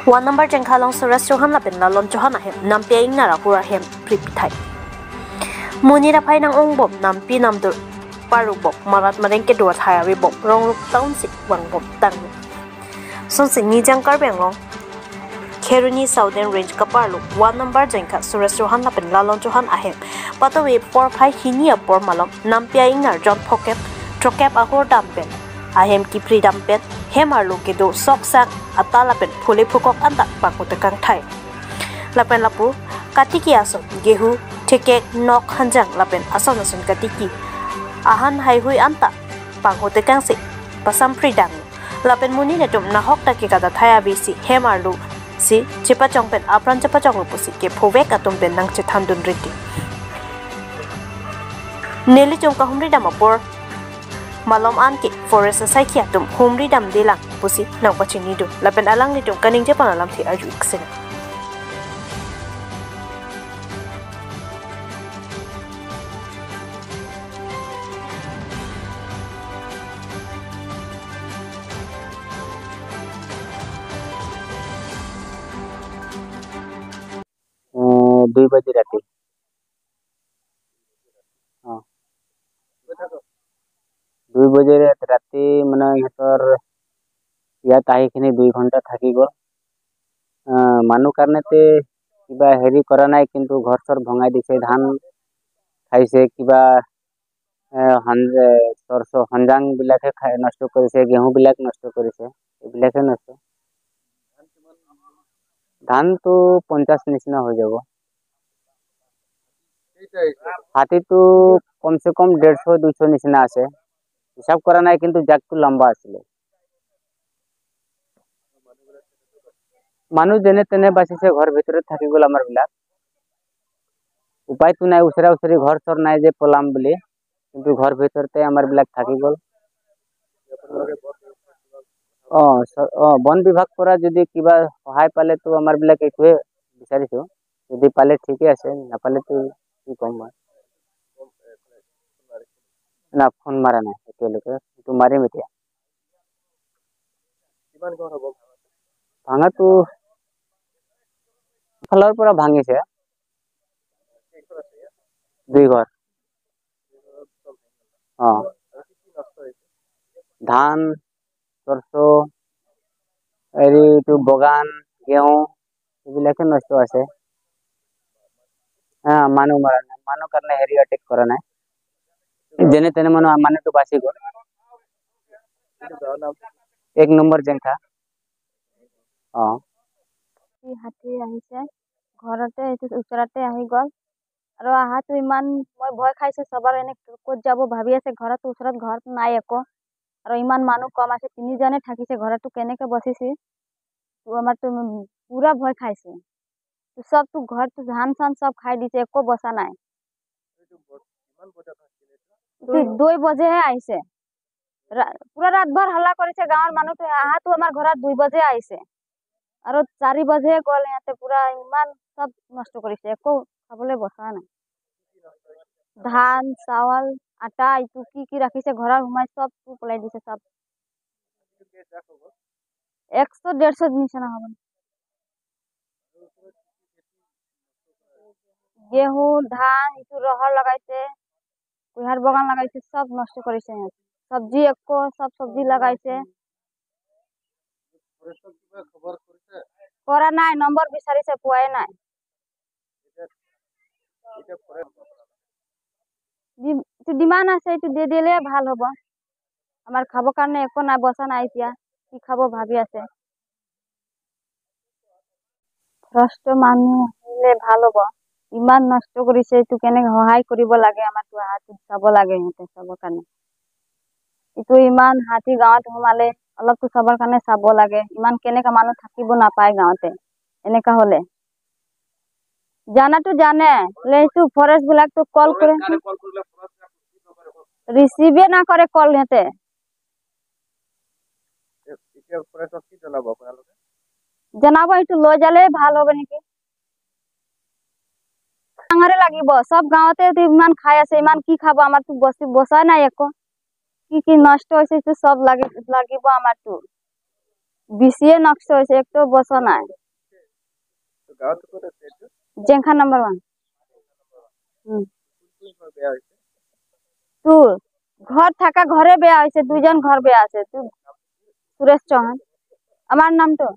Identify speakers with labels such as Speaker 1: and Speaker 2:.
Speaker 1: 1 number jengkha long Suresh Chauhan lapen Lalon Chauhan ahem nampia ingna ra hura hem pripthai Munira phai nang ong bom nampi namdur paru bom marat mareng ke dua thayawi bom rong town si wang bom tang song si nijang karbeng long Kheruni Southern Range kaparlu 1 number jengkha Suresh Chauhan lapen Lalon Chauhan ahem patawi por phai hinia por malom nampia ingnar John phokep trokep ahor dampen ahem ki free dampen hemarlu ke do sok sak atalapen phule phukok anta pakotekang thai lapen lapu katiki asom gehu thekek nok hanjang lapen asom asom katiki ahan hai hui anta pakotekang se pasam free dang lapen muni netum nahok take kada thaya bisi hemarlu si chepa chongpen apran chepa chongpusi ke phowek atum pen nang chethandun riti neli chongka humri damapor malom an ke forest society atum humri dam dilang pusi nang pachini du lapen alang ni tum kaning je panalam thi aju iksena.
Speaker 2: 2 बजे राति 2 बजे राति মানে ইহঁতৰ ইয়াত আহিখিনি 2 ঘণ্টা থাকি গ'ল। মানুহ কাৰণেতে কিবা হেৰি কৰা নাই, কিন্তু ঘৰ চৰ ভঙাই দিছে, ধান খাইছে, কিবা সঞ্জাংবিলাকে খাই নষ্ট কৰিছে, গেহুঁবিলাক নষ্ট কৰিছে, এইবিলাকে নষ্ট। ধানটো 50 নিচিনা হৈ যাব। হাতীটো কমচে কম 150-200 নিচিনা আছে, হিচাপ কৰা নাই, কিন্তু জাকটো লম্বা আছিলে। মানুহ যেনে তেনে বাচিছে, ঘৰ ভিতৰত থাকি গ'ল আমাৰ বিলাক। উপায়তো নাই, ওচৰা ওচৰি ঘৰ চৰ নাই যে পলাম বুলি, কিন্তু ঘৰ ভিতৰতে আমাৰ বিলাক থাকি গ'ল। অঁ, বন বিভাগ পৰা যদি কিবা সহায় পালেতো আমাৰ বিলাক এইটোৱে বিচাৰিছোঁ, যদি পালে ঠিকে আছে, নাপালেতো কি ক'ম মই। না, ফোন মাৰা নাই এতিয়ালৈকে, কিন্তু মাৰিম এতিয়া। ভাঙাটো ফালৰ পৰা ভাঙিছে 2 ঘৰ। অঁ, ধান, সৰসো, হেৰি এইটো বগান, গেহু এইবিলাকে নষ্ট আছে। মানুহ মৰা নাই, মানুহ কাৰণে হেৰি এটেক কৰা নাই, যেনে তেনে মানুহটো বাচি গ'ল। 1 নম্বৰ জেংখা। অঁ,
Speaker 3: হাতী আহিছে ঘৰতে, এইটো ওচৰতে আহি গ'ল। আৰু অহাটো ইমান মই ভয় খাইছোঁ, চবৰ এনে ক'ত যাব ভাবি আছে, ঘৰত ওচৰত ঘৰত নাই একো, আৰু ইমান মানুহ কম আছে, 3জনে থাকিছে, ঘৰতো কেনেকৈ বচিছে আমাৰতো পূৰা ভয় খাইছে। চবতো ঘৰটো ধান চান চব খাই দিছে, একো বচা নাই। 2 বজেহে আহিছে, পুৰা ৰাতভৰ হাল্লা কৰিছে গাঁৱৰ মানুহটো। অহাটো আমাৰ ঘৰত 2 বজে আহিছে আৰু 4 বজে গ'ল। সিহঁতে পুৰা ইমান চব নষ্ট কৰিছে, একো খাবলৈ বচা নাই। ধান, চাউল, আটা এইটো কি কি ৰাখিছে ঘৰত সোমাই চব পেলাই দিছে চব। 100-150 নিচিনা হ'ব। গেহু, ধান, এইটো ৰহৰ লগাইছে, কুঁহিয়াৰ বাগান লগাইছে, চব নষ্ট কৰিছে সিহঁতে। চব্জি একো চব চব্জি লগাইছে, কৰা নাই, নম্বৰ বিচাৰিছে পোৱাই নাই। ডিমাণ্ড আছে, এইটো দি দিলে ভাল হ'ব। আমাৰ খাবৰ কাৰণে একো নাই, বচা নাই, এতিয়া কি খাব ভাবি আছে। ফৰেষ্টৰ মানুহ আহিলে ভাল হ'ব, ইমান নষ্ট কৰিছে, এইটো কেনেকৈ সহায় কৰিব লাগে, আমাৰতো হাতী চাব লাগে সিহঁতে চাবৰ কাৰণে। এইটো ইমান হাতী গাঁৱত সোমালে অলপতো চাবৰ কাৰণে চাব লাগে, ইমান কেনেকৈ মানুহ থাকিব নাপায় গাঁৱতে এনেকা হ'লে। জানাতো জানে, এইটো ফৰেষ্টবিলাকতো কল কৰে, ৰিচিভে নকৰে কল সিহঁতে। জনাব এইটো লৈ যালে ভাল হ'ব নেকি, ডাঙৰে লাগিব। চব গাঁৱতে ইমান খাই আছে, ইমান কি খাব, আমাৰতো বচাই নাই একো। কি কি নষ্ট হৈছে এইটো চব লাগিব আমাৰতো। বেছিয়ে নষ্ট হৈছে, একটো বচা নাই। জেংখা নম্বৰ 1। তোৰ ঘৰ থাকা ঘৰে বেয়া হৈছে, দুজন ঘৰ বেয়া আছে। তোৰ সুৰেশ চৌহান আমাৰ নামটো।